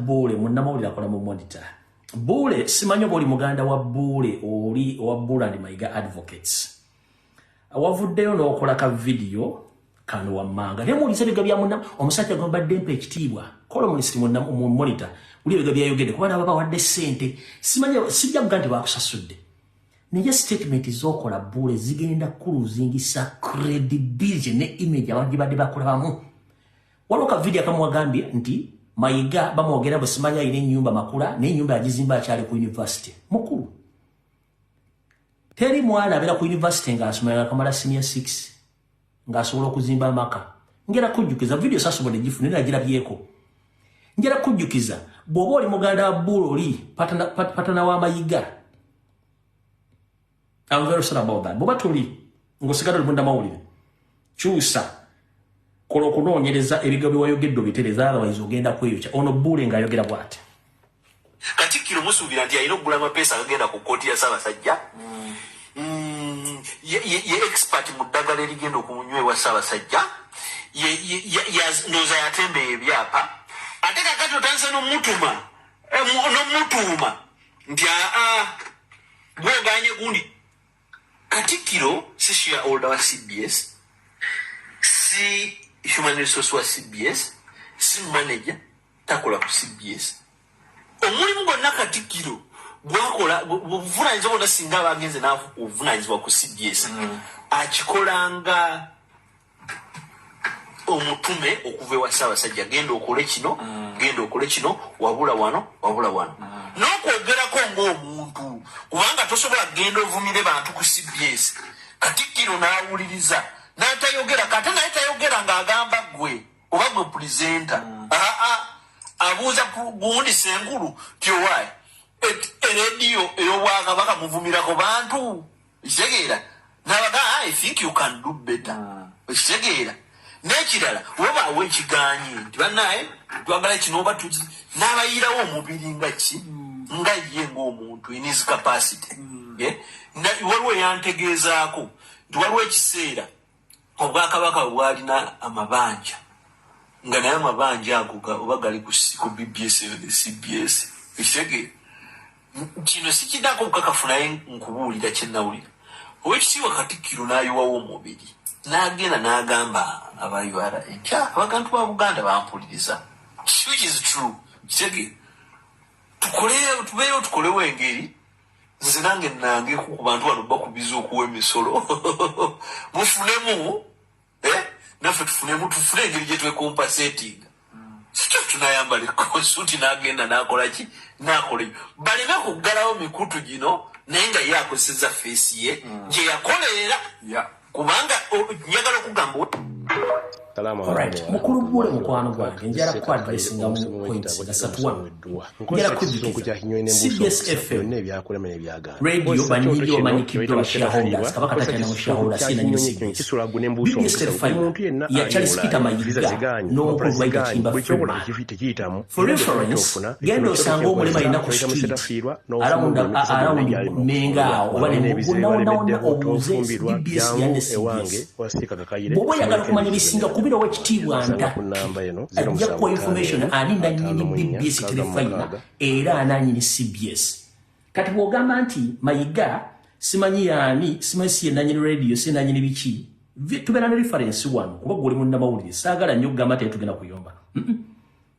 Buule, munnamawulire akola mu Monitor. Buule, simanyi oba oli muganda wa Buule, oli owa Buule and Mayiga Advocates. Wavuddeyo n'okola ka vidiyo kano wammanga, naye muwuliza ebiga bya munna omusajja gwe mbadde mpa ekitiibwa, columnist mu Monitor. Wuli ebiga byayogedde, kuba nabo bawadde ssente, simanyi, sijja kuga nti bakusasudde, naye statement z'okola, Buule, zigenda kuluzingisa credibility ne image abantu gye badde bakulabamu. Waliwo ka vidiyo akamu wagambye nti Mayiga bamwogera bwe simanyi alina ennyumba Makula, naye ennyumba yagizimba akyali ku university. Mukulu, teri mwana abeera ku university ng'asoma nga akamala senior 6 ng'asobola okuzimba amaka. Ngera kujjukiza vidiyo, sasobodde gifuna, naye nagirabyeko. Njera kujjukiza, bw'oba oli muganda wa Buule, oli patana wa Mayiga, I'm very sorry about that. Bw'oba toli, ng'osigala oli munnamawulire, kyusa, kola okunoonyereza, ebigambo byewayogedde obitereza, otherwise ogenda kweyokya. Ono Buule ng'ayogera bw'ati. Katikkiro musuubira nti alina okugula amapeesa agagenda ku kkooti ya Ssaabasajja. Ye expert mu ddagala erigenda okunyweebwa Ssaabasajja. Ndowooza yatembeya ebyapa. Ate kakati otandise n'omutuma, n'omutuuma nti aa, gwoganye gundi. Katikkiro si shareholder wa CBS, si human resource wa CBS, si manager, takola ku CBS. Omulimu gwonna katikkiro gwakola, obuvunanyizibwa bwonna, singa abagenze obuvunanyizibwa ku CBS, akikolanga omutume okuva ewa Ssaabasajja: genda okole kino, genda okole kino, wabula wano, wabula wano. N'okwogerako ng'omuntu, kubanga tosobola kugenda ovumire bantu ku CBS, katikkiro n'awuliriza n'atayogera. Kate naye tayogera ng'agamba gwe oba gwe presenter. Aa, abuuza gundi Senkulu ti owaayi, erediyo ey'obwakabaka muvumirako bantu? Ekitegeera nabaga, "I think you can do better." Ekitegeera n'ekirala, webaawo ekiganye nti bannaye twagala kino oba tuki, n'abayirawo omubiri nga ki, nga ye ng'omuntu in his capacity. Waliwo eyantegeezaako nti waliwo ekiseera obwakabaka bwe bwalina amabanja, nga naye amabanja ago oba gali ku BBS ne CBS. Ekitegeera kino sikidako bukakafu, naye nkubuulira kyenawulira. Owekitiibwa katikkiro n'ayiwawo omubiri n'agenda n'agamba aba URA nti, "Ah, abantu ba Buganda bampuliriza," which is true. Kitegeera tukole, tubeerewo, tukolewo engeri nze nange nange ku bantu bano bakubiza okuwa emisolo, mufunemu, eh? Naffe tufunemu, tufune engeri gye twecompensatinga. Sikyo tunayambala ekosuuti n'agenda n'akola ki, n'akola ebyo, baleme kuggalawo mikutu gino, naye nga ye akozeseza face ye gye yakolerera, kubanga njagala okugamba Alright, mukulu Buule, mukwano gwange, njala ku addressinga mu points nga satu. One, njala kujjukiza CBS FM radio banyingi bamanyikiddwa ba shareholders. Kabaka takyalina shareholder, si nanyini CBS. BBS Terefayina ya Charles Peter Mayiga n'omukulu Mayiga Kimba Freeman. For reference, genda osanga omulema alina ku street around Menga awo oba wonna wonna wonna, obuuze BBS yanne CBS. Bw'oba oyagala okumanya ebisinga, kubira owekitiibwa Ntakki, ajja kuwa information ani nanyini BBS Terefayina era ananyini CBS. Kati bw'ogamba nti Mayiga simanyi yaani, simanyi si yenanyini radio, si yenanyini biki, tubeera ne reference wano, kuba gwe oli munnamawulire. Saagala nnyo okugamba nti tugenda kuyomba.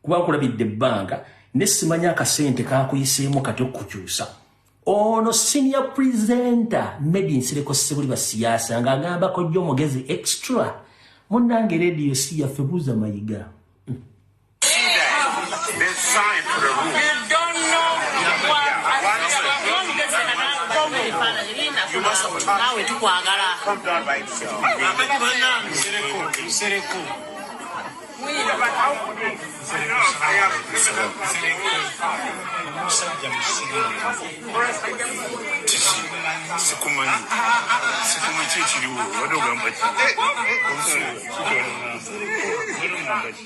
Kuba nkulabidde ebbanga, ne simanyi akasente kakuyiseemu kati okukyusa. Ono senior presenter Medi Nsereko Sebuli basiyasa ng'agamba kojja omugezi extra. Munnange, radio si yaffe, buuza Mayiga. There's sign for the room. You don't know what. You must have touched. Naawe tukwagala. Come down by itself. Nsereko. But how could it? I have Omusajja musiraamu. Sikumanyi. Sikumanyi ki ekiriwo. Wadde ogamba ki? Wadde ogamba ki?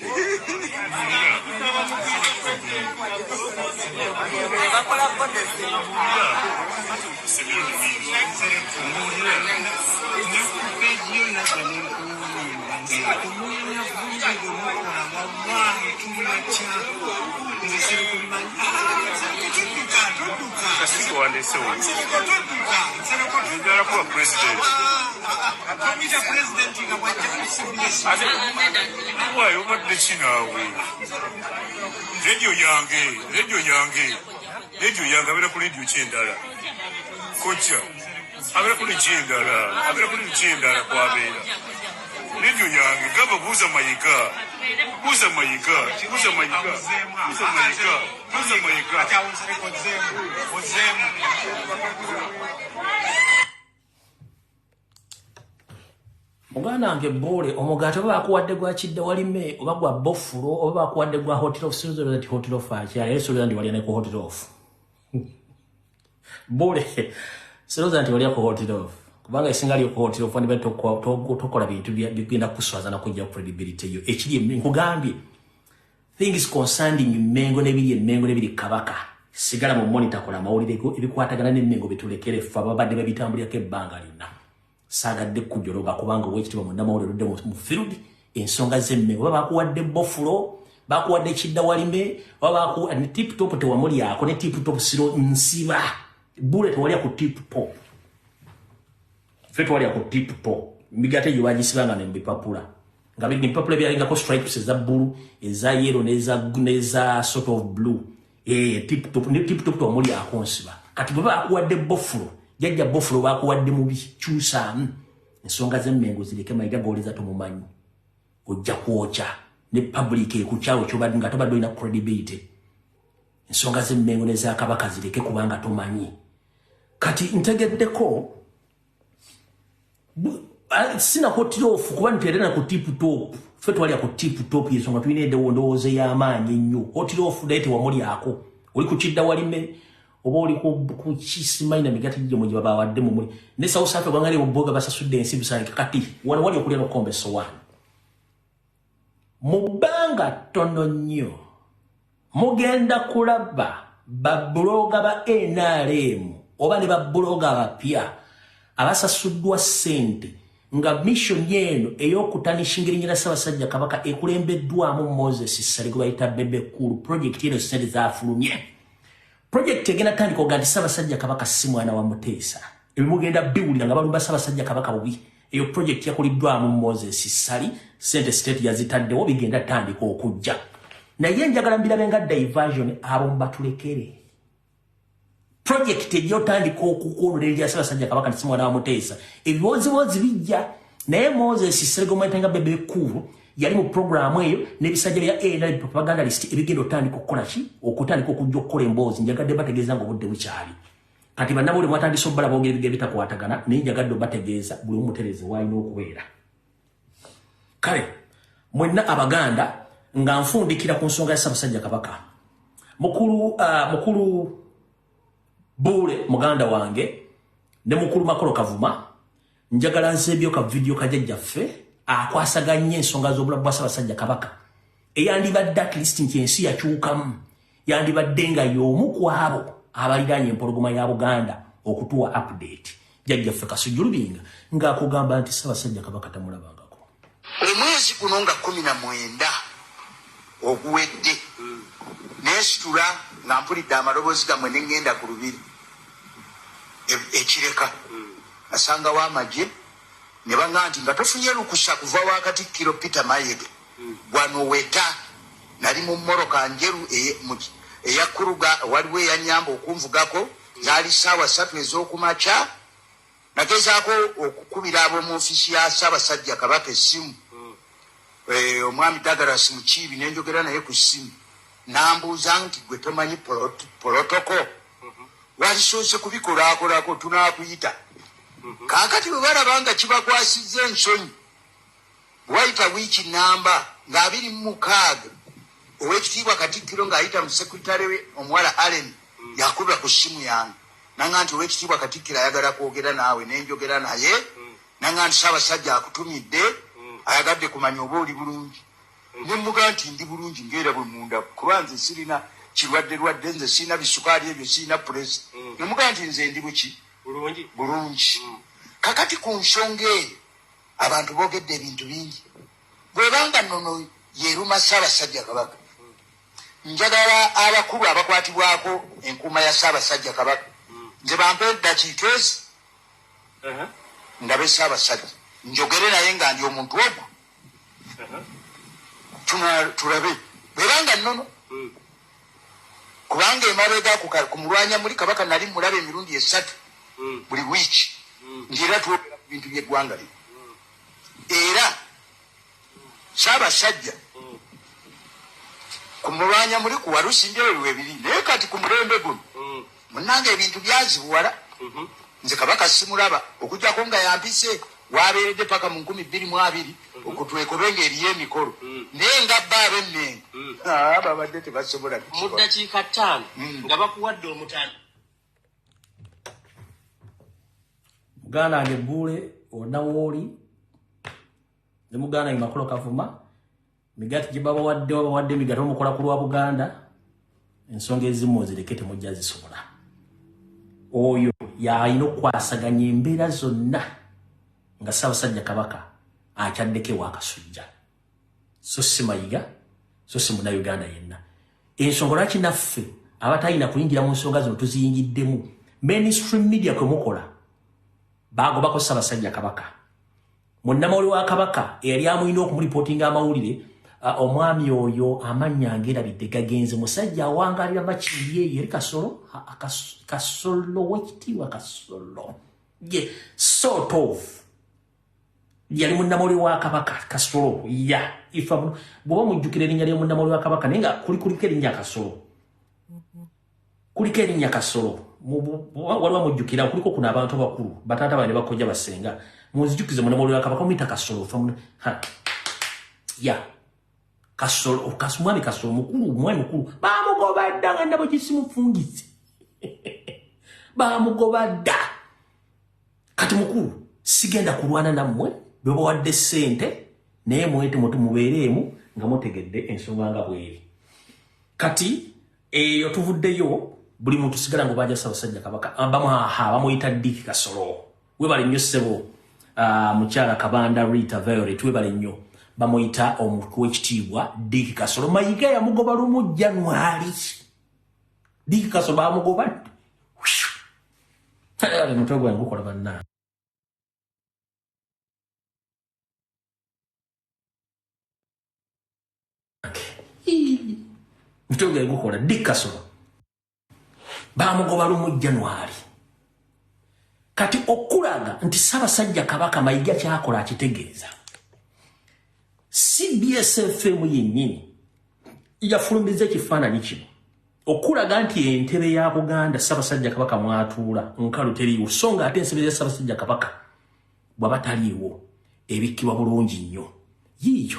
Bakola bodesi. Emirundi mingi. Mbuulira. Ne ku page yo najja nenkuwulira. Omulina vumbi gwe mukola, wallahi tubatya. Nze Nsereko mmanyi. Nsereko, todduka, todduka. Kasiki wandesewo. Nsereko, todduka. Nsereko, Njagala kuba president. Tomuyita president nga bwajja ku CBS. Ate waayo obadde ki naawe? Rediyo yange, rediyo yange, rediyo yange. Abeera ku rediyo ki endala? Kojja abeera ku rediyo endala, abeera ku rediyo ki endala kwabeera? Rediyo yange. Gamba, buuza Mayiga, buuza Mayiga, buuza Mayiga, buuza Mayiga, buuza Mayiga. Ate awo Nsereko ozzeemu, ozzeemu. Muganda wange Buule, omugaati oba bakuwadde gwa kidda walime oba gwa bofulo oba bakuwadde gwa Hot Loaf, sirowooza nti Hot Loaf akyali, naye sirowooza nti walya ne ku Hot Loaf. Buule, sirowooza nti walya ku Hot Loaf, kubanga esinga lyo ku Hot Loaf wandibadde tokola bintu bigenda kuswaza na kujja credibility yo. Ekiri nkugambye, things concerning Mengo n'ebiri Emmengo n'ebiri Kabaka, sigala mu Monitor, kola amawulire go. Ebikwatagana n'Emmengo bitulekere ffe ababadde babitambulirako ebbanga lyonna. Saagadde kujologa kubanga owekitiibwa munnamawulire oludde mu field. Ensonga z'Emmengo, oba bakuwadde bofulo, bakuwadde kidda walime, oba ne Tip Top tewamulyako, ne Tip Top siro nsiba. Bule, tewalya ku Tip Top. Ffe twalya ku Tip Top. Migaate egyo bagisibanga ne mubipapula, nga ebipapula byalingako stripes eza bbulu, eza yellow n'eza sort of blue. Tip Top, ne Tip Top tewamulyako nsiba. Kati bwe bakuwadde bofulo, jajja bofulo bakuwadde mubi, kyusaamu. Ensonga z'Emmengo zireke. Mayiga g'oleza tomumanyi, ojja kwokya ne public ekukyawo kyobadde nga tobadde olina credibility. Ensonga z'Emmengo n'ezakabaka zireke kubanga tomanyi. Kati ntegeddeko sina Hot Loaf kuba nterera ku Tip Top. Ffe twalya ku Tip Top, yensonga tulina edewo ndowooza ey'amaanyi ennyo. Hot Loaf naye tewamulyako. Oli ku kidda walime oba oli ku kisimanyi na migati gyo mwe gye babawadde mumuli ne South Africa gwanga lebo boga basasudde ensi busangika. Kati wano wali okulya n'okukomba essowaani mu bbanga ttono nnyo. Mugenda kulaba babuloga ba NRM oba ne babuloga abapya abasasuddwa ssente nga mission eno ey'okutarnishinga erinnya lya Ssaabasajja Kabaka ekulembeddwamu Moses Ssali gwe bayita Bebe Cool. Project eno ssente zafulumye. Project egenda tandika oga nti Ssaabasajja Kabaka si mwana wa Muteesa. Ebimugenda biwulira nga balumba Ssaabasajja Kabaka bubi. Eyo project yakuliddwamu Moses Ssali, sente state yazitaddewo, bigenda tandika okujja. Naye njagala mbirabe nga diversion. Abo mbatulekere. Project ejja otandika okukwonera erya Ssaabasajja Kabaka nti si mwana wa Muteesa. Ebibozibozi bijja, naye Moses Ssali gwemwetanga Bebe Cool yali mu programu eyo n'ebisajja bya NRM propagandalist ebigenda otandika okukola ki, okutandika okujja okukola emboozi. Njagadde bategeeza nga obudde bukyali. Kati bannabuli mwatandise obbala boogera ebigambo bitakwatagana, naye njagadde obategeeza buli omu mutereeze waalina okubeera. Kale mwenna Abaganda, nga nfundikira ku nsonga ya Ssaabasajja Kabaka, mukulu Buule muganda wange ne mukulu Makolo Kavuma, njagala nzebyo ka video ka jjajjaffe akwasaganya ensonga z'obulamu bwa Ssaabasajja Kabaka, eyandibadde at least nti ensi yakyukamu, yandibadde nga y'omu ku abo abaliraanye empologoma ya Buganda okutuwa update. Jjajjaffe Kasujju Lubinga ng'akugamba nti Ssaabasajja Kabaka tamulabangako. Omwezi guno nga 19 oguwedde, neesitula nga mpulidde amaloboozi gammwe, ne ŋŋenda ku lubiri ekireka. Asangawo amagye ne baŋŋa nti nga tofunye lukusa kuva wa Katikkiro Peter Mayiga gwanoweta. Nali mu mmoroka njeru eya Kruger, waliwo eyanyamba okunvugako. Zaali ssaawa 3 ez'okumakya. Nagezaako okukubira ab'omu ofiisi ya Ssaabasajja Kabaka essimu, omwami Douglas Mukiibi, nenjogera naye ku ssimu, nambuuza nti gwe tomanyi protocol, walisoose kubikolaakolako, tunaakuyita. Kaakati bwe balaba nga kibakwasizza ensonyi, wayita wiiki namba nga 26, owekitiibwa Katikkiro ng'ayita mu sekuritale we omuwala Allen yakuba ku ssimu yange nanga nti owekitiibwa Katikkiro ayagala kwogera naawe. Nenjogera naye nanga nti Ssaabasajja akutumidde, ayagadde kumanya oba oli bulungi. Nemuga nti ndi bulungi ngaera bwe munda, kuba nze sirina kirwadde lwadde, nze sirina bisukaali ebyo, sirina pressure. Nemuga nti nze ndi buki? Bulungi. Bulungi. Kakati ku nsonga eyo abantu boogedde ebintu bingi. Bwebanga nnono yeruma Ssaabasajja Kabaka, njagala abakulu abakwatibwako enkuuma ya Ssaabasajja Kabaka nze bampe eddakiika ezi ndabe Ssaabasajja, njogere naye nga ndi omuntu ogwo, tulabe bwebanga nnono. Kubanga emabega ku mulwanya muli Kabaka nali mulaba emirundi 3 buli wiiki, nti era twogera ku bintu by'eggwanga lino. Era Ssaabasajja ku mulwanya muli ku Walusimbi ebyo ebiri, naye kati ku mulembe guno munnange ebintu byazibuwala. Nze Kabaka simulaba okuggyako nga yampise wabeeredde paka mu 2020 okutwekobe ng'eriyo emikolo, naye nga bba ab'Emmengo babadde tebasobola mu ddakiika 5 nga bakuwadde omutanda. Muganda wange Bbuule wonna wooli ne muganda wange Makolo Kavuma, migaati gye babawadde babawadde emigaati omukola ku lwa Buganda, ensonga ezimu ozireke temujja zisobola. Oyo yalina okukwasaganya embeera zonna nga Ssaabasajja Kabaka akyaddeko ewa Kasujja, so si Mayiga, so si Munnayuganda yenna. Ensonga lwaki naffe abatalina kuyingira mu nsonga zino tuziyingiddemu, mainstream media kwe mukola baagobako Ssaabasajja Kabaka. Munnamawulire wa Kabaka eyali amulina okumulipootinga amawulire, omwami oyo amannya ngerabidde gagenze, musajja awangalira Makindye, yeri Kasolo, Kasolo w'ekitiibwa Kasolo, ye sort of yali munnamawulire wa Kabaka Kasolo. Ya ifa bw'oba mujjukira erinnya lya munnamawulire wa Kabaka, naye nga kuliko erinnya Kasolo, kuliko erinnya Kasolo, waliwo mujjukira kuliko kuno abantu abakulu bataata bane bakojja basenga, munzijukize munnamawulire wa Kabaka omuyita Kasolo. Ya Kasolo, mwami Kasolo mukulu, mwami mukulu bamugoba dda nga ndabo gisimufungise bamugoba dda. Kati mukulu sigenda kulwana nammwe bebawadde ssente, naye mwete mubeereemu nga mutegedde ensonga nga bweri. Kati eyo tuvuddeyo, buli muntu sigala ng'obanja Ssaabasajja Kabaka bamuyita Dick Kasolo. Webale nnyo ssebo, mukyala Kabanda Rita Violet, webale nnyo. Bamuyita omukulu w'ekitiibwa Dick Kasolo. Mayiga yamugoba lumu January, Dick Kasolo bamugoba. Mutwe gwange gukola bannange. Mutwe gwange gukola. Dick Kasolo bamugoba lumu January. Kati okulaga nti Ssaabasajja Kabaka Mayiga kyakola akitegeeza. CBS FM yennyini yafulumizza ekifaananyi kino okulaga nti entebe ya Buganda Ssaabasajja Kabaka mwatuula nkalu teriiwo, so nga ate ensebe ya Ssaabasajja Kabaka bw'aba taliiwo ebikkibwa bulungi nnyo. Yiiyo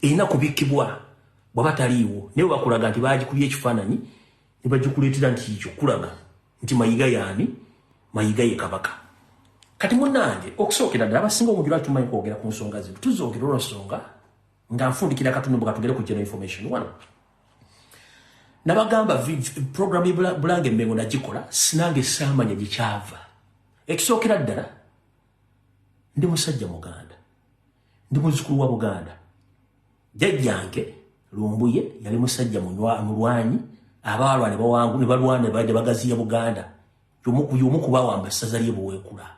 erina kubikkibwa bw'aba taliiwo, naye bakulaga nti baagikubye ekifaananyi ne bagikuleetera nti ekyo kulaga nti Mayiga yaani, Mayiga ye Kabaka. Kati munnange okusookera ddala abasinga obungi lwaki tumanyi kwogera ku nsonga zino, tuzoogera olw'ensonga nga nfundikira katono bwe katugere ku general information. Wano nabagamba program Bulange Mmengo nagikola, sinange saamanya gye kyava. Ekisookera ddala ndi musajja Muganda, ndi muzzukulu wa Buganda. Jjajjange Lumbuye yali musajja mulwanyi, abaalwa ne bawangu ne balwana ne bagaziya Buganda. Y'omu ku baawamba essaza ly'e Buweekula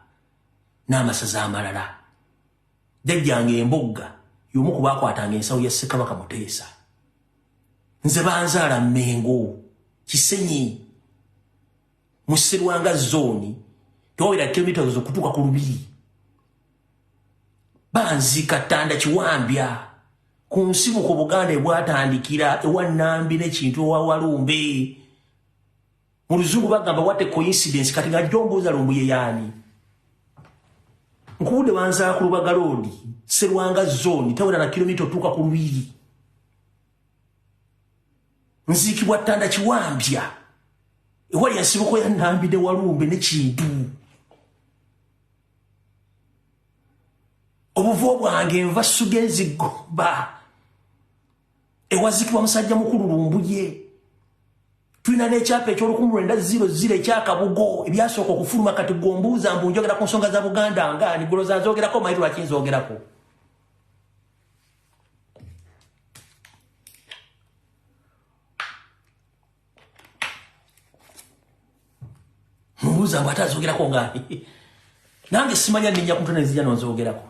n'amasaza amalala. Jjajjange Embogga y'omu ku baakwatanga ensawo ya Ssekabaka Muteesa. Nze banzaala Mmengo, Kisenyi, mu Sserwanga zooni, tewawera kilomita okutuuka ku Lubiri. Banziika Ttanda Kiwambya ku nsibuko Buganda ebwatandikira ewa Nnambi n'ekintu ewa Walumbe. Mu Luzungu bagamba what a coincidence. Kati nga jjombuuza Lumbuye yaani? Nkubudde banzaala ku Lubaga Road, Sserwanga zooni, tewera na kilomita otuuka ku Lubiri. Nziikibwa Ttanda Kiwambya ewali ensibuko ya Nnambi ne Walumbe ne Kintu. Obuvo bwange nva Sugenzi Gomba ewazikibwa musajja mukulu Lumbuye. Tulina n'ekyapa eky'olukumi lwenda 00 ekyakabugo ebyasooka okufuluma. Kati gombuuza mbu njogera ku nsonga za Buganda nga niguloza nzogerako, manyi lwaki nzogerako. Mbuuza mbu ate azogerako ngaani? Nange simanya, nninnya ku mutwe nenzija nonzogerako.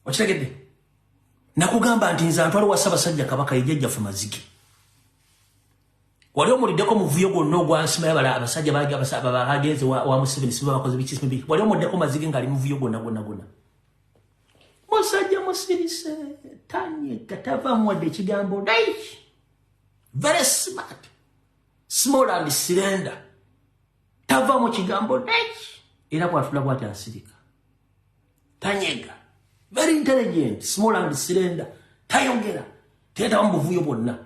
Okitegedde? Nakugamba nti nze antwala wa Ssaabasajja Kabaka ye jjajjaffe Mazige. Wali omuliddeko muvuyo gwonna ogwansima bala abasajja bagenze wa Museveni, siba bakoze biki? Wali omuliddeko Mazige ng'ali muvuyo gwonna gwonna gwonna? Musajja musirise, tanyega, tavaamu wadde ekigambo. Dai very smart, small and slender, tava mu kigambo dai, era bwatula bwati asirika, tanyega. Very intelligent, small and slender, tayogera, teyetaba mu buvuyo bwonna.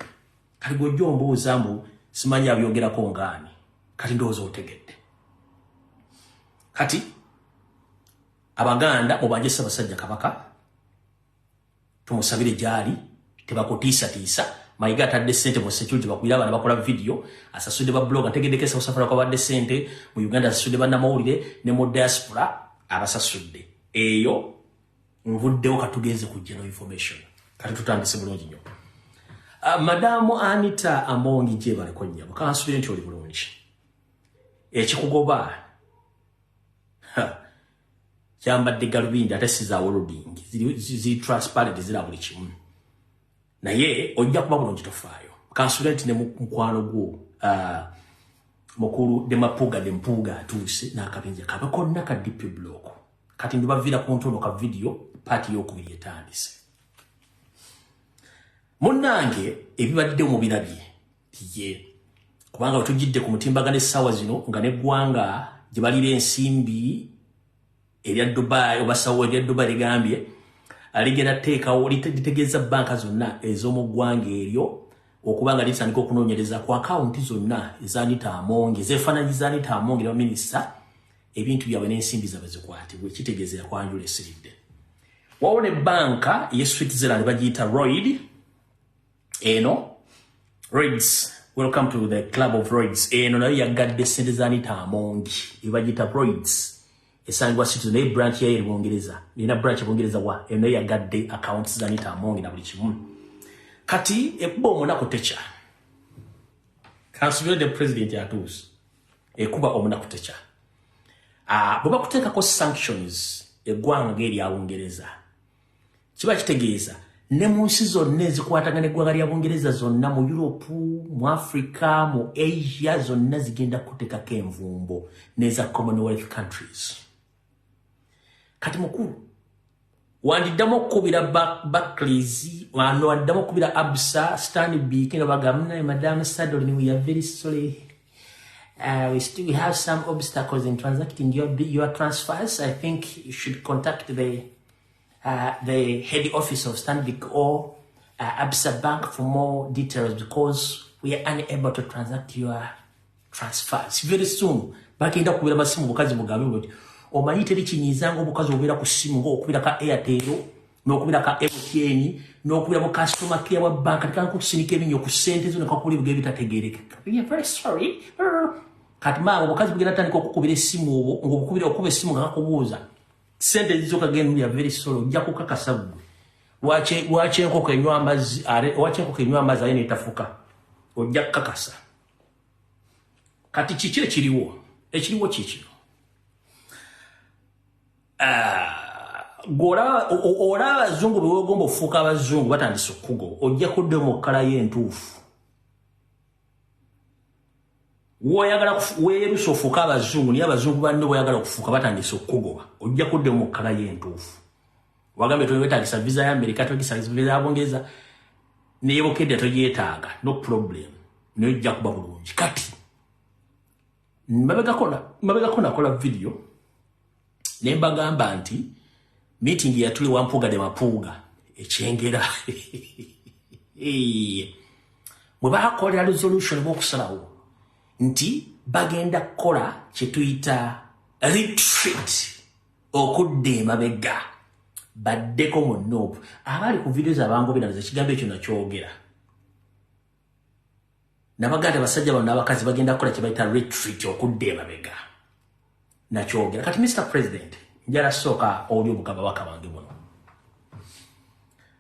Kati gwojja ombuuza mbu simanyi abyogerako ngaani. Kati ndowooza otegedde. Kati Abaganda mubanje Ssaabasajja Kabaka, tumusabire gyali, tebakutiisatiisa. Mayiga atadde sente mu security, bakwira abaana bakola video, asasudde ba blogger, ntegeddeko South Africa kwabadde sente, mu Uganda asasudde bannamawulire, ne mu diaspora abasasudde. Eyo nvuddewo, katugenze ku general information. Kati tutandise bulungi nnyo. Madamu Anita Amongi, gyebaleko nnyabo, kansubire nti oli bulungi. Ekikugoba kyambadde galubindi ate si za welding, ziri transparent, zira buli kimu, naye ojja kuba bulungi, tofaayo. Kansubire nti ne mukwano gwo mukulu Demapuga Dempuga atuuse n'akabinja kabe konna ka DP Block. Kati ndibaviira ku ntono ka video part eyokubiri etandise. Munnange, ebibadde mu birabye ye kubanga wetujjidde ku mutimbagano essaawa zino nga neggwanga gye balira ensimbi erya Dubai oba sawo erya Dubai ligambye ligenda teekawo, litegeeza banka zonna ez'omu ggwanga eryo okuba nga litandika okunoonyereza ku akawunti zonna eza Anita Amongi, ezeefaananyiza Anita Amongi ne baminisita, ebintu byabwe n'ensimbi zaabwe zikwatibwe. Kitegeeza yakwanjula esiridde. Wawo ne banka ye Switzerland bagiyita Lloyd. Eno Lloyds, welcome to the club of Lloyds. Eno nayo yagadde sente za Anita Amongi, ebagiyita Lloyds, esangibwa Switzerland, naye branch yayo eri Bungereza, erina branch e Bungereza. Wa eno nayo yagadde accounts za Anita Amongi na buli kimu. Kati ekuba omunaku tekya. Kansubire the president atuuse. Ekuba omunaku tekya. Bwe bakuteekako sanctions eggwanga ng'erya Bungereza, kiba kitegeeza ne mu nsi zonna ezikwatagana eggwanga lya Bungereza zonna, mu Europe, mu Africa, mu Asia, zonna zigenda kuteekako envumbo n'eza Commonwealth countries. Kati mukulu, wandiddamu okukubira Barclays, wandiddamu okukubira Absa, Stanbic nga bagamba, "Madam Sadolin, we are very sorry. We still have some obstacles in transacting your transfers. I think you should contact the head office of Stanbic or Absa Bank for more details because we are unable to transact your transfers." Very soon, bagenda kubira masimu bukazi mugambe buti omanyi teri kinyiiza nga omukazi obeera ku ssimu ng'okubira ka Airtel n'okubira ka MTN n'okubira mu customer care wa banka, tekankusinika ebinyo ku ssente zo nekakukola ebigo ebitategeerekeka. "We are very sorry." Kati maama, omukazi bugenda tandika okukubira essimu obwo ng'obukubira okuba essimu nga kakubuuza sente zizoka genda, "We are very sorry." Ojja kukakasa ggwe lwaki enkoko enywa amazzi, lwaki enkoko enywa amazzi aye netafuka. Ojja kukakasa. Kati kiki ekiriwo? Ekiriwo kikino. Gwe olaba abazungu bewegomba okufuuka abazungu batandise okukugo, ojja kudde mu kkala yo entuufu. Woyagala weerusa ofuuka abazungu, naye abazungu banne boyagala okufuuka batandise okukugoba, ojja kudde mu kkala yo entuufu. Wagambye towetagisa visa ya Amerika, towetagisa visa ya Bungereza, naye Bukedde togyetaaga, no problem, naye ojja kuba bulungi. Kati mabegako nakola video ne mbagamba nti meeting yatuli wampuga de mapuuga ekyengera bwe bakolera resolution b'okusalawo nti bagenda kukola kyetuyita retreat, okudda emabega baddeko mu NUP. Abaali ku video zabangobera ekigambo ekyo nakyogera. Nabaganda basajja bano n'abakazi bagenda kukola kye bayita retreat, okudda emabega. Nakyogera. Kati Mr President, njala sooka oli obukaba baka bange buno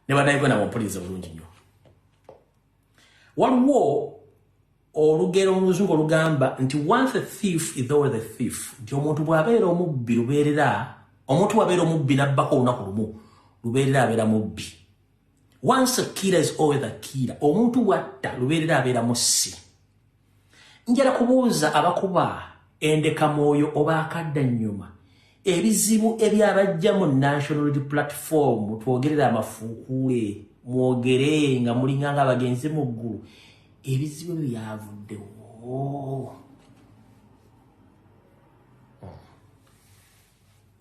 ne bannayuganda bampuliriza bulungi nnyo. Waliwo olugero mu Luzungu olugamba nti "Once a thief is always a thief," nti omuntu bw'abeera omubbi lubeerera, omuntu bw'abeera omubbi n'abbako olunaku lumu, lubeerera abeera mubbi. Once a killer is always a killer. Omuntu bw'atta lubeerera abeera mussi. Njala kubuuza abakuba endekamwoyo oba akadda nnyuma, ebizibu ebyabajja mu National Unity Platform, twogerera amafuukuule, mwogere nga mulinga nga abagenzi mu ggulu, ebizibu ebyo byavuddewo?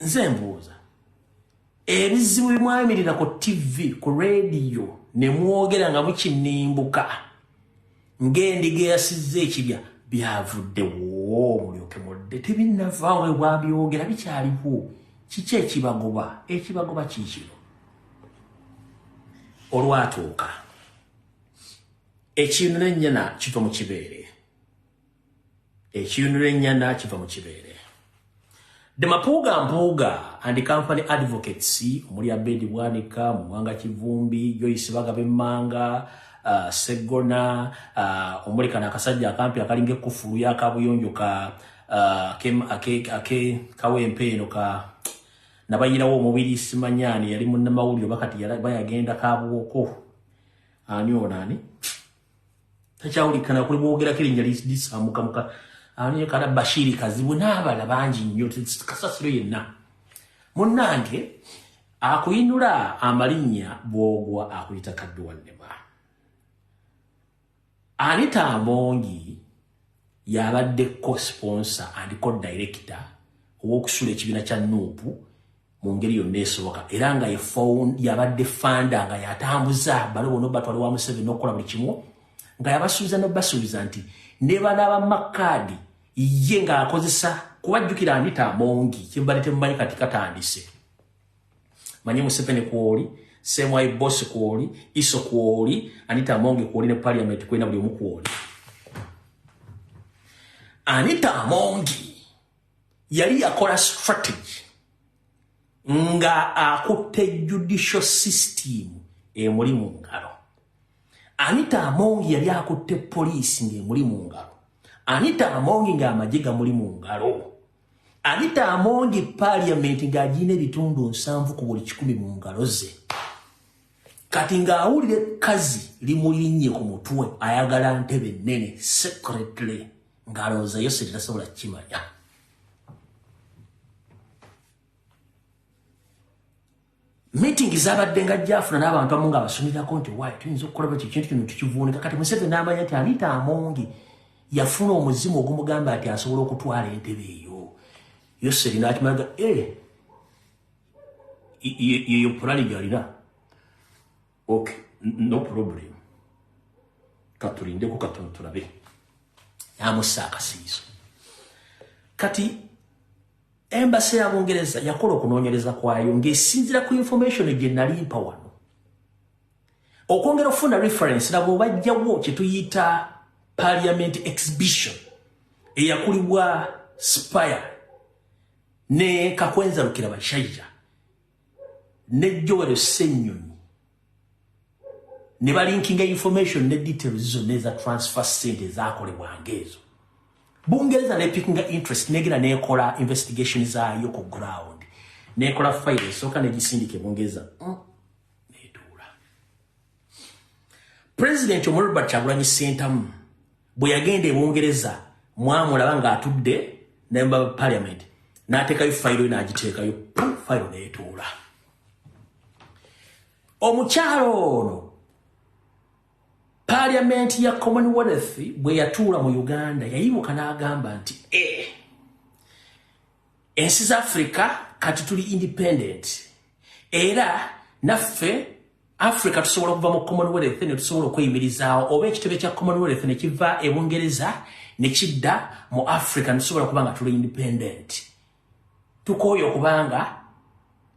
Nze mbuuza, ebizibu bimwayimirira ku TV, ku radio, ne mwogera nga mukinimbuka ng'endiga eyasizza ekibya, byavuddewo mulyoke mudde? Tebinnavaawo, bwabyogera bikyaliwo. Kiki ekibagoba? Ekibagoba kiikino. Olwatuuka, ekiyunula ennyana kiva mu kibeere, ekiyunula ennyana kiva mu kibeere. The Mapuuga Mpuuga and Company Advocates, omuli Abedi Bwanika, Muwanga Kivumbi, Joyce Bagaba Emmanga, Seggona, omuli kano akasajja akampi akalinga ekkufulu y'akabuyonjo ka ake Kawempe eno ka nabayirawo omubiri, simanyaani yali munnamawulire oba kati bayagenda Kabuwoko, ani ono, ani takyawulikana kuli bwogerako erinnya lisamukamuka, ani kala, Bashiri Kazibwe n'abalala bangi nnyo, kasasiro yenna. Munnange, akuyinula amalinnya bwogwa akuyita kadduwannema. Anita Amongi yabadde co-sponsor and co-director ow'okusula ekibiina kya NUP mu ngeri yonna esoboka, era nga yabadde founder, nga yatambuza balo bonna batwale wa Museveni n'okukola buli kimu, nga yabasuubiza n'obasuubiza nti ne banaaba makaadi ye ng'akozesa kubajjukira. Anita Amongi kyembadde temumanyi, kati katandise manyi Museveni kwoli, Semwai Boss kwoli, Iso kwoli, Anita Amongi kwoli, ne parliament kwena, buli omu kwoli. Anita Amongi yali yakola strategy nga akutte judicial system emuli mu ngalo. Anita Amongi yali akutte poliisi ng'emuli mu ngalo. Anita Amongi ng'amagye gamuli mu ngalo. Anita Amongi parliament ng'agina ebitundu 70 ku buli 100 mu ngalo ze. Kati ng'awulira ekkazi limulinnye ku mutwe, ayagala ntebe nnene secretly, ng'alowooza yo tasobola kukimanya. Meeting zabadde nga jafuna n'abantu amu nga basumirako nti why tuyinza okukola bwe ekintu kino tukivuunika. Kati Museveni n'amanya nti Anita Amongi yafuna omuzimu ogumugamba nti asobola okutwala entebe eyo. Yoseri n'akimaga e yeyo pulani gyalina. Okay, no problem, katulindeko katono tulabe. Yamussa akasiiso. Kati embassy ya Bungereza yakola okunoonyereza kwayo ng'esinzira ku information gye nali mpa wano. Okwongera okufuna reference, nabo bajjawo kye tuyita parliament exhibition eyakulibwa Spire ne Kakwenza Rukira Bashaija ne Joel Ssenyonyi, ne balinkinga information ne details zonna eza transfer sente ezakolebwanga ezo. Bungereza nepickinga interest, negenda nekola investigation zaayo ku ground, nekola file esooka negisindika Ebungereza, netuula. President Omurobert Kyagulanyi Ssentamu bwe yagenda e Bungereza, mwamulaba ng'atudde nemba parliament, n'ateekayo fayiro, n'agiteekayo, fayiro neetuula. Omukyalo ono, parliament ya Commonwealth bwe yatuula mu Uganda, yayimuka n'agamba nti e ensi za Africa kati tuli independent, era naffe Africa tusobola okuva mu Commonwealth ne tusobola okweyimirizaawo, oba ekitebe kya Commonwealth ne kiva e Bungereza ne kidda mu Africa, ne tusobola okuba nga tuli independent. Tukooye okubanga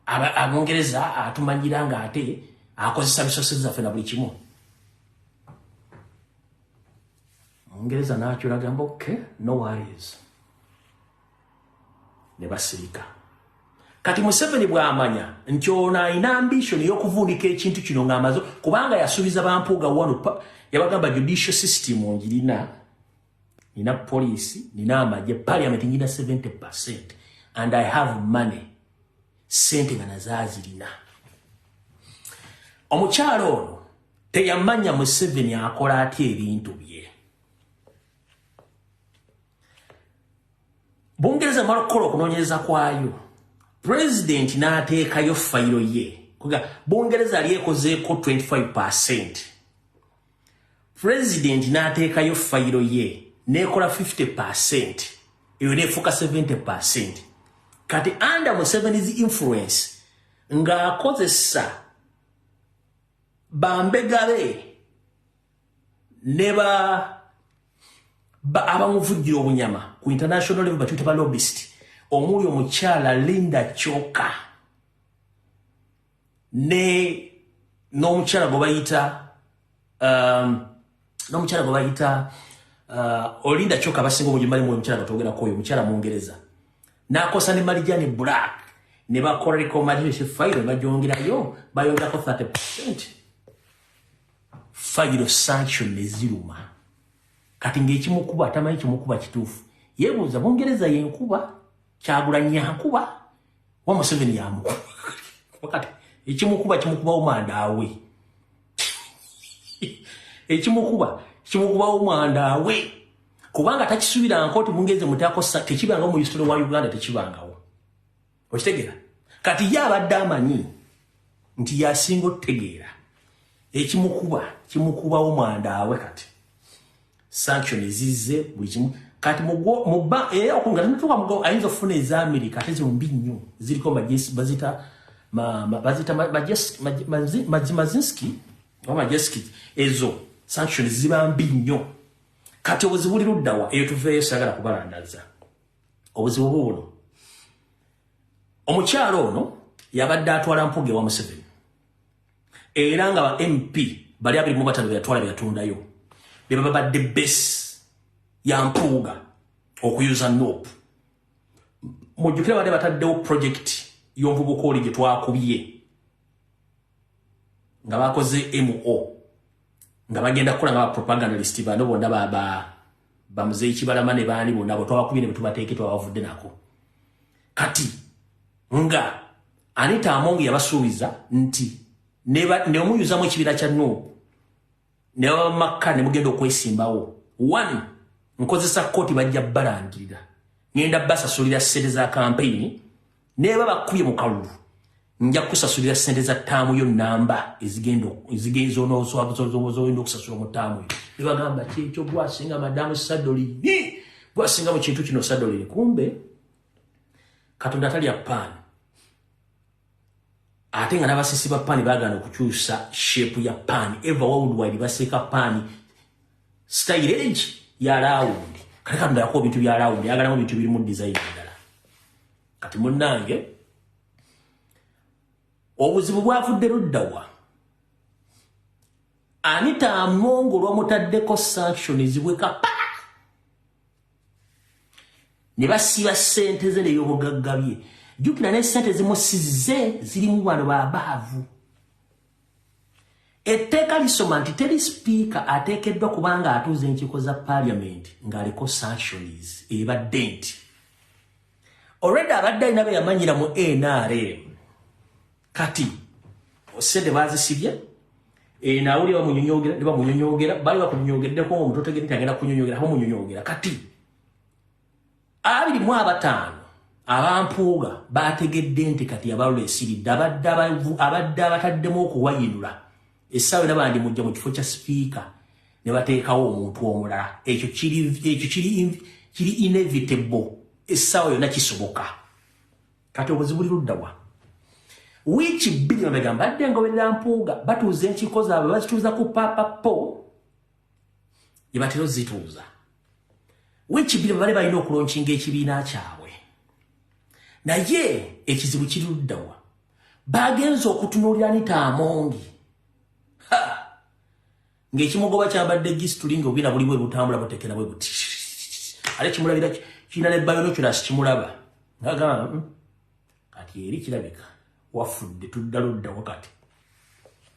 Abungereza atumanyira nga ate akozesa resources zaffe na buli kimu. Mungereza n'akyula agamba okay, no worries, ne basirika. Kati Museveni bw'amanya nti ono alina ambition ey'okuvundika ekintu kino ng'amaze, kubanga yasuubiza bampuuga wano, yabagamba judicial system ngirina, nina poliisi, nina amagye, parliament ngina 70% and I have money, sente nga nazaazirina. Omukyalo ono teyamanya Museveni akola atya ebintu bye. Bungereza mala okukola okunoonyereza kwayo, president n'ateekayo fayiro ye. Bungereza yali ekozeeko 25%. President n'ateekayo fayiro ye n'ekola 50%, eyo n'efuuka 70%. Kati under Museveni's influence ng'akozesa bambega be ne abamuvujjira obunyama ku international level batuyita ba lobbyist, omuli omukyala Linda Choka ne n'omukyala gwe bayita Olinda Choka, abasinga obungi bali mu omukyala gwe oyo omukyala Mungereza, n'akosa ne Marijani Black ne bakola recommendation file bagyongerayo, bayongerako 30%. Fayiro sanction ne ziruma. Kati ng'ekimukuba atamanyi kimukuba kituufu, yeebuuza Bungereza yenkuba, Kyagulanyi yankuba, wa Museveni yamukuba. Kati ekimukuba kimukubawo mwandaawe, ekimukuba kimukubawo mwandaawe, kubanga takisuubirangako nti Bungereza mutaako tekibangawo mu history wa Uganda, tekibangawo. Okitegeera? Kati ye abadde amanyi nti yasinga otutegeera, ekimukuba kimukubawo mwandaawe. Kati sanction zizze buli kimu. Kati mubba era okunga tutuuka mugo ayinza okufuna eza Amerika, ate zino mbi nnyo, ziriko bazita Mazinski oba Majeski, ezo sanction ziba mbi nnyo. Kati obuzibu buli luddawa? Eyo tuveeyo, saagala kubalandaza. Obuzibu buno, omukyalo ono yabadde atwala Mpuuga wa Museveni, era nga ba MP bali 25 beyatwala beyatundayo be babadde base ya Mpuuga okuyuza NUP. Mujjukire badde bataddewo project y'omuvubuka oli gye twakubye nga bakoze MO, nga bagenda kukola nga ba propagandalist bano bonna bamuzeeyi Kibalama ne baani bonna bo twabakubye ne tubateeke twabavudde nako. Kati nga Anita Among yabasuubiza nti ne omuyuzamu ekibiina kya NUP ne bamakka ne mugenda okwesimbawo, one nkozesa kkooti bajja balangirira, ngenda basasulira ssente za campaign, ne babakubye mu kalulu nja kusasulira ssente za ttaamu yo namba ezigenda z'olina okusasula mu ttaamu yo. Ne bagamba kyekyo gwasinga madamu Sadolini, gwasinga mu kintu kino Sadolini. Kumbe Katonda atalya paani, ate nga n'abasisi ba paani baagaana okukyusa shape ya paani. Eva worldwide baseeka paani style egi ya round. Kati Katonda yakuwa ebintu bya round, ayagalamu ebintu birimu design endala. Kati munnange obuzibu bwavudde luddawa? Anita Among olwamutaddeko sanctions bwekapa ne basiba ssente ze n'ebyobugagga bye. Jjukira ne ssente zimusize zirimu bano babaavu. Etteeka lisoma nti teri sipiika ateekeddwa kubanga atuuza enkiiko za parliament ng'aliko sanctions. Ebadde nti already abadde alina be yamanyira mu NRM, kati ssente baazisibye, nawuli bamunyonyogera ne bamunyonyogera, bali bakunyonyogeddeko omuntu otegedde nti agenda kunyonyogera, bamunyonyogera. Kati 25 abampuuga bategedde nti kati abalula esiridde, abadde abataddemu okuwayinula essaawa era bandi mujja mu kifo kya sipiika ne bateekawo omuntu omulala. Ekyo kiri inevitable, essaawa yonna kisoboka. Kati obuzibu buli luddawa? Wiiki 2 mabega mbadde ngoberera Mpuuga, batuuza enkiiko zaabwe, bazituuza ku Papa Po gye batera ozituuza. Wiiki 2 bali balina okulonkinga ekibiina kyabwe, naye ekizibu kiri luddawa? Bagenze okutunuulira Anita Among. Ng'ekimugoba kyambadde gisituli ng'obwina buli bwe butambula butekera bwe buti. Ate kimulabira kirina ne binoculars kimulaba. Ng'agamba kati eri kirabika wafudde tudda ludda wakati.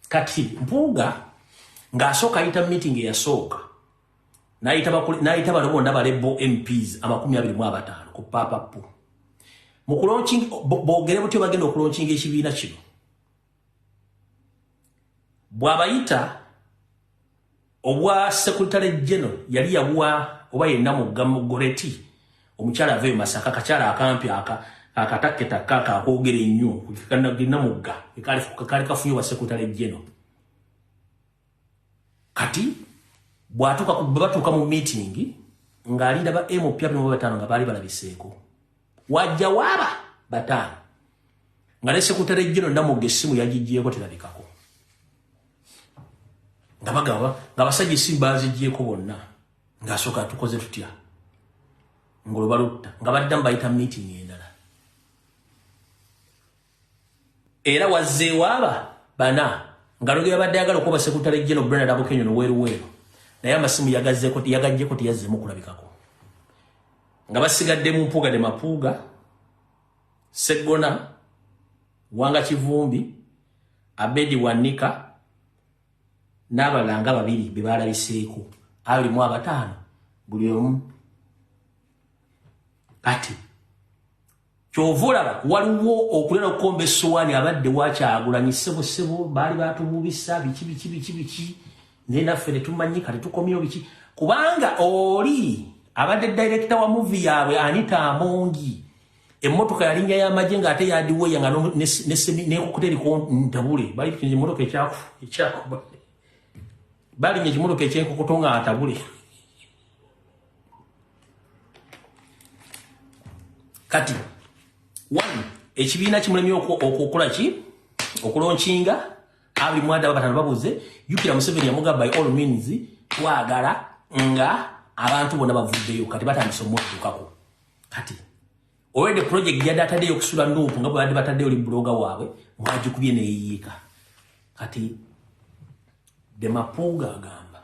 Kati Mpuuga ng'asooka ayita meeting eyasooka n'ayita bano bonna ba Rebel MPs 25 ku Papa Po. Mu kulaunchinga boogere butyo bagenda okulaunchinga ekibiina kino. Bw'abayita obwa Secretary General yali yabuwa oba yenna Mugga Mugoreti omukyala aveeyo Masaka kakyala akampi aka akatakketaka akakwogera ennyo Namugga kaali kafunye obwa Secretary General. Kati bw'atuuka batuuka mu meeting ng'alinda ba MP 25 nga baali balabiseeko. Wajja waaba 5 nga ne Secretary General Namugga essimu yagiggyeeko terabikako. Nga bagamba nga abasajja essimu baaziggyeko bonna ng'asooka tukoze tutya ng'olwo balutta nga baddamu bayita meeting endala. Era wazzeewo aba 4 nga lwe yabadde ayagala okuba Secretary General Bernard Abukenyo n'Oweruweru naye amasimu yagaggyeko teyazzeemu kulabikako. Nga basigadde mu Mpuuga ne Mapuuga, Sseggona, Wanga Kivumbi, Abedi Wanika n'abalala nga 2 be baalabiseeko 25 buli omu. Kati ky'ova olaba waliwo okulera okukomba essowaani abadde wakyagulanyi ssebo ssebo baali baatubuubisa biki biki biki biki naye naffe ne tumanyi kati tukomyewo biki kubanga oli abadde director wa movie yaabwe Anita Amongi emmotoka yalinnya y'amagye ng'ate yadiweya nga n'ekukuteriko ntabule bali emmotoka ekyakuba balinnya ekimotoka ekyenkokoto nga ntabule. Kati one ekibiina kimulemye okukola ki okulaunchinga 25 babuze. Jjukira Museveni yamugamba by all means twagala nga abantu bonna bavuddeyo kati batandise omuddukako. Kati already project yadde ataddeyo okusula Nuupu nga bwe badde bataddeyo oli blogger waabwe mwagikubye neeyiika. Kati de Mapuuga agamba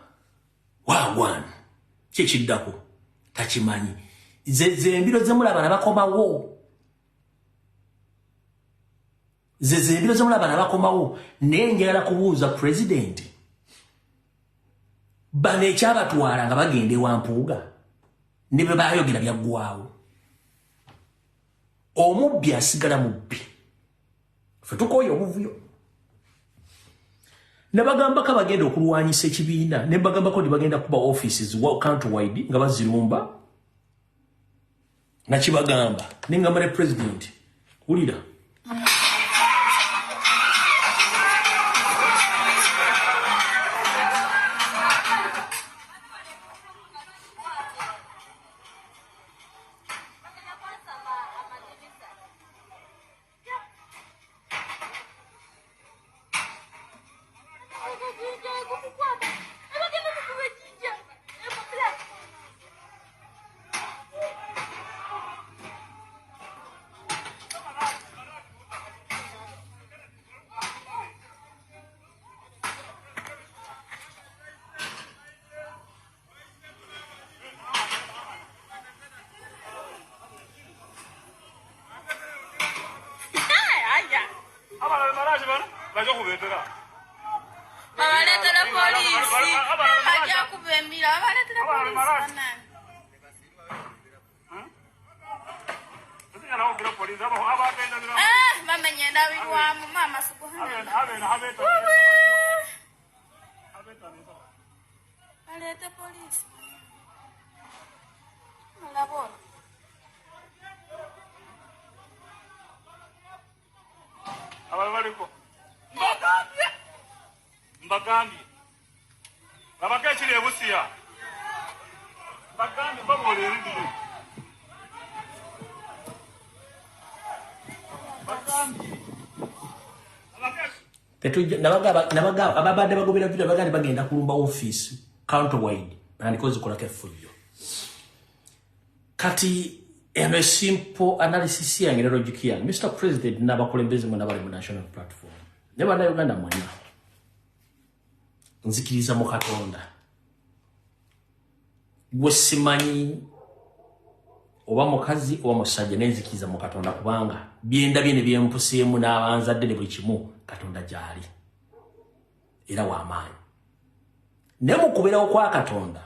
wagwan ki ekiddako takimanyi. Ze embiro zemulaba nabakomawo ze embiro zemulaba nabakomawo naye njagala kubuuza president bano ekyabatwala nga bagenda ewa Mpuuga ne bwe baayogera byaggwawo. Omubbi asigala mubbi. Ffe tukooye obuvuyo. Nabagambako bagenda okulwanyisa ekibiina ne bagambako nti bagenda kuba offices countrywide nga bazirumba. Nakibagamba ne ngamba ne president wulira. Babaleetera poliisi bajja kuba embira babaleetera poliisi bannange. Bamenya endabirwamu maama subhanallah. Baleete poliisi mulaba olwo. Mbagambye babaka ekiri ebusiya mbagambye baboolera ebibiri tetujja ababadde bagobera video bagandi bagenda kulumba office countrywide bandiko zikolako effujjo. Kati eno simple analysis yange ne logic yange Mr. President n'abakulembeze mwena bali mu national platform ne bannayuganda mwenna Nzikiriza mu Katonda. Gwe simanyi oba mukazi oba musajja, naye nzikiriza mu Katonda kubanga byendabye ne byempuseemu n'abanzadde ne buli kimu, Katonda gy'ali era w'amaanyi. Naye mu kubeerawo kwa Katonda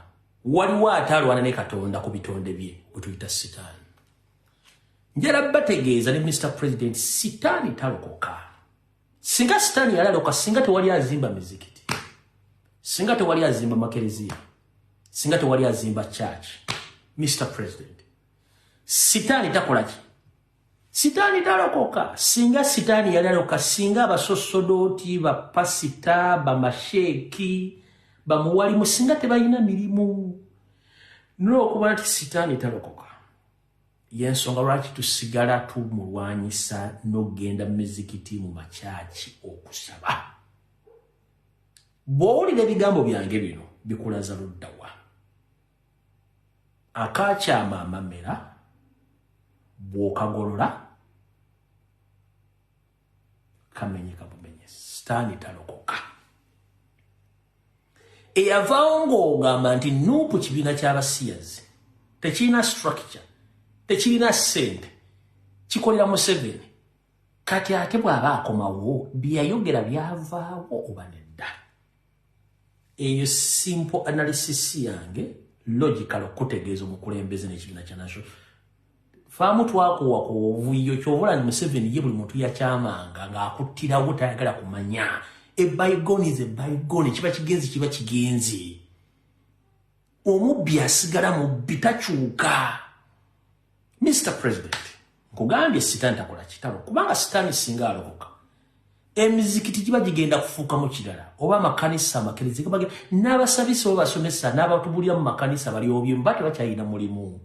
waliwo ate alwana ne Katonda ku bitonde bye bwe tuyita Sitaani. Njala bategeeza ne Mr. President, Sitaani talokoka. Singa Sitaani yalaloka, singa tewali azimba mizikiti, singa tewali azimba makereziya, singa tewali azimba church. Mr. President, Sitaani takola ki? Sitaani talokoka. Singa Sitaani yalaloka, singa abasosodooti, bapasita, bamasheeki, bamuwalimu, singa tebalina mirimu. N'olwokuba nti Sitaani talokoka, yensonga lwaki tusigala tumulwanyisa n'okugenda mu mizikiti, mu makyaki okusaba. Bw'owulira ebigambo byange bino bikulaza luddawa? Akakyama amamera bw'okagolola kamenyeka bumenye. Sitaani talokoka. Eyavaawo ng'ogamba nti NUP kibiina ky'abasiyazi, tekirina structure, tekirina ssente, kikolera Museveni, kati ate bw'aba akomawo bye yayogera byavaawo oba nedda? Eyo simple analysis yange, logical, okutegeeza omukulembeze n'ekibiina kya National. Faamu twakuwa ku obuvuyo kyovula ni Museveni ye buli muntu yakyamanga ng'akuttirawo, tayagala kumanya. A bygone is a bygone. Kiba kigenzi, kiba kigenzi. Omubbi asigala mubbi, takyuka. Mr. President, nkugambye Sitaani takola kitalo, kubanga Sitaani singa alokoka, emizikiti giba gigenda kufuukamu kirala, oba amakanisa, amakerezi, n'abasabisa oba basomesa n'abatubulira mu makanisa bali obyemu ba tebakyalina mulimu.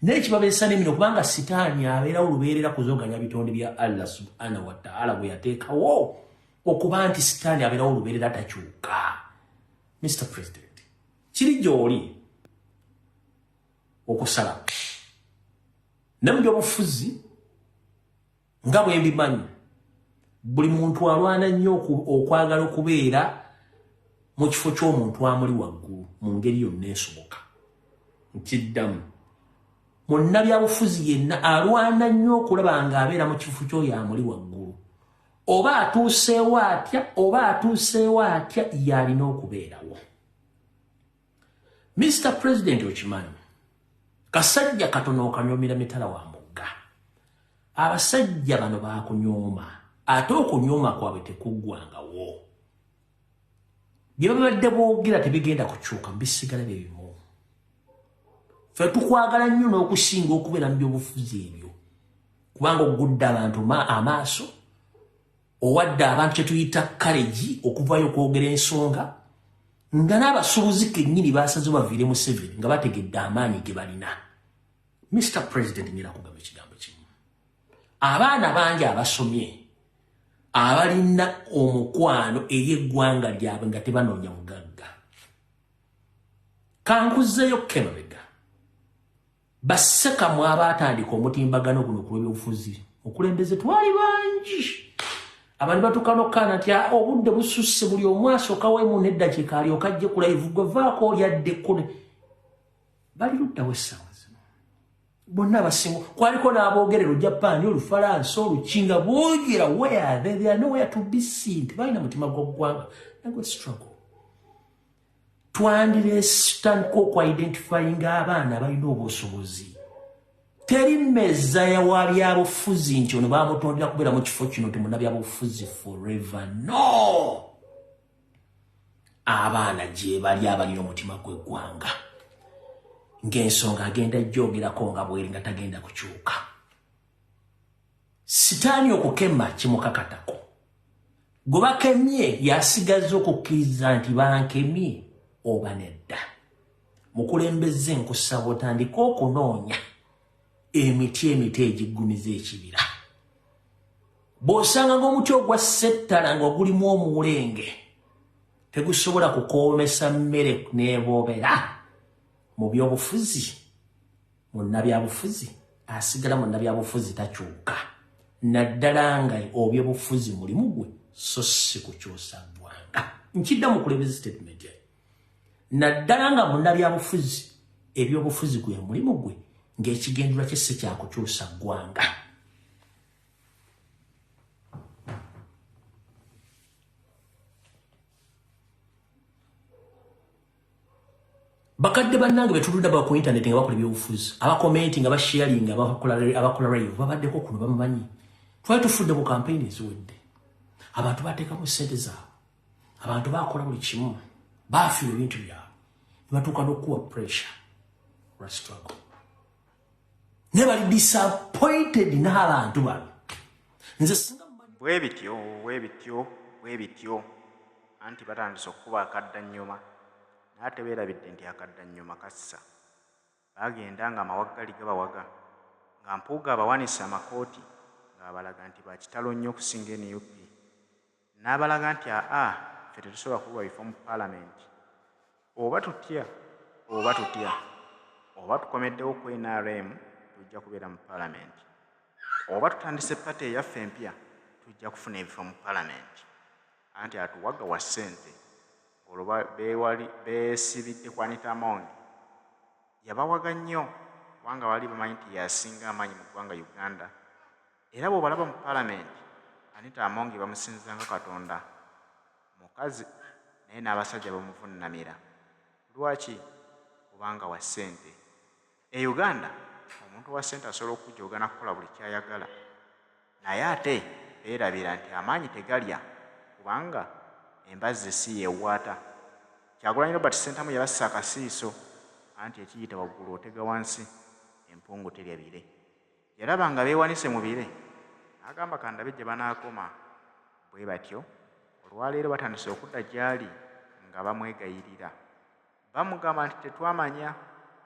Naye kibabeesa n'emino, kubanga Sitaani abeerawo lubeerera kuzoganya bitonde bya Allah subhanahu wataala bwe yateekawo okuba nti Sitaani abeerawo lubeerera, takyuka. Mr. President, kiri gy'oli okusalawo. Ne mu byobufuzi nga bwe mbimanyi, buli muntu alwana nnyo okwagala okubeera mu kifo ky'omuntu amuli waggulu mu ngeri yonna esoboka. Nkiddamu, munnabyabufuzi yenna alwana nnyo okulaba ng'abeera mu kifo ky'oyo amuli waggulu, oba atuuseewo atya, oba atuuseewo atya, y'alina okubeerawo. Mr. President, okimanyi kasajja katono okanyoomera mitala wa mugga. Abasajja bano bakunyooma, ate okunyooma kwabwe tekuggwangawo. Bye babadde boogera tebigenda kukyuka, bisigala bye bimu. Ffe tukwagala nnyo n'okusinga okubeera mu byobufuzi ebyo, kubanga ogudde abantu amaaso, owadde abantu kye tuyita courage okuvayo okwogera ensonga, nga n'abasuubuzi kennyini basaze baviire Museveni nga bategedde amaanyi ge balina. Mr. President, ngenda kugamba ekigambo kimu. Abaana bangi abasomye abalina omukwano eri eggwanga lyabwe nga tebanoonya bugagga. Kankuzeeyo kemabega, bassekamu abaatandika omutimbagano guno ku lw'ebyobufuzi okulembeze, twali bangi. Abantu batuuka nokkaana nti, "Ah, obudde bususse, buli omu asookawo neddakiika alyoka ajje ku live, gwe vaako oli addeko." Bali luddawo essaawa zino? Bonna abasinga kwaliko n'aboogerera Olujapaani, Olufalansa, Olukinga, boogera. Where they are nowhere to be seen. Tebalina mutima gw'oggwanga nagwe struggle. Twandiretandika okuidentifyinga abaana abalina obusobozi. Teri mezaya wa byabufuzi nti ono bamutondera kubeera mu kifo kino, temunabyabufuzi forever. No, abaana gye bali abalina omutima gw'eggwanga, ng'ensonga agenda gyogerako nga bweri, nga tagenda kukyuka. Sitaani okukema kimukakatako. Gwe bakemye yasigaza okukkiriza nti bankemye oba nedda. Mukulembeze, nkusaba otandike okunoonya emiti, emiti egiggumiza ekibira. Bw'osanga ng'omuti ogwa settala nga gulimu omuwulenge, tegusobola kukoomesa mmere n'eboobera. Mu byobufuzi, munnabyabufuzi asigala munnabyabufuzi, takyuka, naddala nga obyobufuzi mulimu gwe so si kukyusa ggwanga. Nkidda mukulembeze statement yayo. Naddala nga munnabyabufuzi, ebyobufuzi gwe mulimu gwe ng'ekigendererwa kye si kya kukyusa ggwanga. Bakadde bannange betuludde ba ku internet nga bakola ebyobufuzi, abakomenti nga basharinga, abakola live, babaddeko kuno bamumanyi. Twali tufudde ku campaign eziwedde. Abantu bateekamu ssente zaabwe, abantu bakola buli kimu, baafiirwa ebintu byabwe, ne batuuka n'okuwa pressure lwa struggle. Ne bali disappointed n'abantu bano. Nze singa bwe bityo bwe bityo bwe bityo, anti batandise okukuba akaddannyuma. Naye beerabidde nti akaddannyuma kassa. Baagenda nga amawaggali gabawaga, nga Mpuuga abawanise amakooti ng'abalaga nti ba kitalo nnyo okusinga NUP. N'abalaga nti aa ffe tetusobola kuwa bifo mu paalamenti. Oba tutya, oba tutya, oba tukomeddewo ku NRM tujja kubeera mu paalamenti. Oba tutandise pate eyaffe empya tujja kufuna ebifo mu paalamenti. Anti atuwaga wa ssente. Olwo beesibidde ku Anita Among. Yabawaga nnyo kubanga baali bamanyi nti yasinga amaanyi mu ggwanga Uganda. Era bw'obalaba mu paalamenti, Anita Among bamusinza nga Katonda. Mukazi naye n'abasajja bamuvunnamira. Lwaki? Kubanga wa ssente. E Uganda omuntu wa ssente asobola okujooga n'akukola buli ky'ayagala. Naye ate beerabira nti amaanyi tegalya kubanga embazzi si yeewaata. Kyagulanyi Robert Ssentamu yabassa akasiiso anti ekiyita waggulu otega wansi, empungu terya bire. Yalaba nga beewanise mu bire n'agamba kandabe gye banaakoma. Bwe batyo olwaleero batandise okudda gy'ali nga bamwegayirira. Bamugamba nti tetwamanya,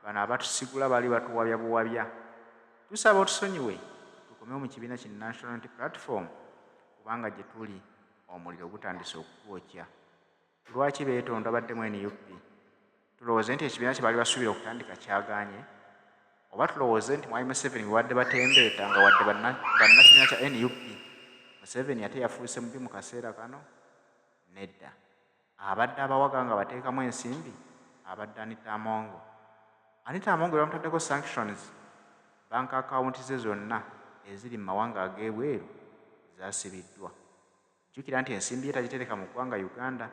bano abatusigula bali batuwabya buwabya. Tusaba otusonyiwe tukomewo mu kibiina ki National Unity Platform kubanga gye tuli omuliro gutandise okutwokya. Lwaki beetonda baddemu NUP? Tulowooze nti ekibiina kye baali basuubira okutandika kyagaanye? Oba tulowooze nti Mwami Museveni bwe badde batembeeta nga wadde bannakibiina kya NUP, Museveni ate yafuuse mubi mu kaseera kano? Nedda. Abadde abawaga nga bateekamu ensimbi abadde Anita Among. Anita Among bamutaddeko sanctions, bank account ze zonna eziri mu mawanga ag'ebweru zaasibiddwa. Jjukira nti ensimbi ye tagitereka mu ggwanga Uganda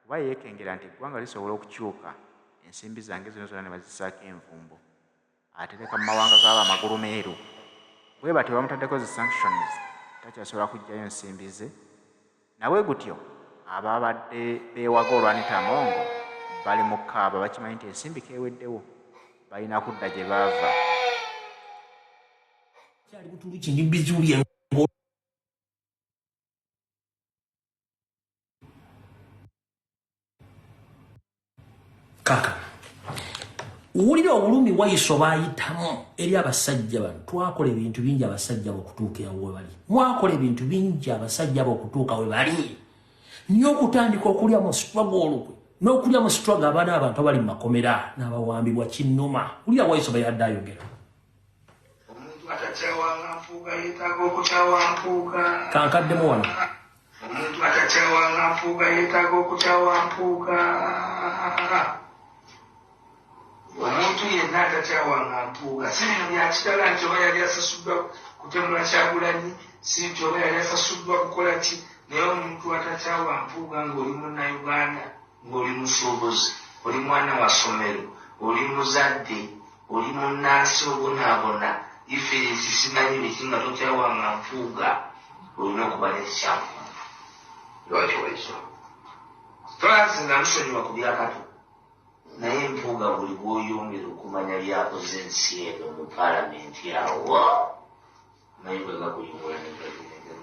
kuba yeekengera nti eggwanga lisobola okukyuka ensimbi zange zino zonna ne bazisaako envumbo. Atereka mu mawanga g'abo amagulu meeru. Bwe batyo bamutaddeko zi sanctions, takyasobola kuggyayo nsimbi ze. Nawe gutyo ababadde beewaga olwa Anita Among bali mu kaaba, bakimanyi nti ensimbi keeweddewo, balina kudda gye baava. Kyali Butuluki ndi bizuuli kaka. Wulira obulumi Waiswa baayitamu eri abasajja bano. Twakola ebintu bingi abasajja okutuuka we bali. Mwakola ebintu bingi abasajja okutuuka we bali. Nnyo okutandika okulya mu struggle olukwe n'okulya mu struggle abaana abantu abali mu makomera n'abawambibwa kinnuma. Wulira Waiswa yadde ayogera. Omuntu atakyawanga Mpuuga yeetaaga okukyawa Mpuuga. Kankaddemu wano. Omuntu atakyawanga Mpuuga yeetaaga okukyawa Mpuuga. Omuntu yenna atakyawanga Mpuuga si bino bya kitala nti oba yali asasuddwa kutemula Kyagulanyi, si nti oba yali asasuddwa kukola ki, naye omuntu atakyawa Mpuuga ng'oli munnayuganda, ng'oli musuubuzi, oli mwana wa ssomero, oli muzadde, oli munnansi obonaabona, iferensi simanyi biki nga tokyawanga Mpuuga, olina okuba n'ekikyamu. Lwaki Waiswa? Francis namusonyiwa ku byakato. Naye Mpuuga buli bw'oyongera okumanya by'akoze ensi eno mu paalamenti awo, naye bwe gakuyungula ne gagenda.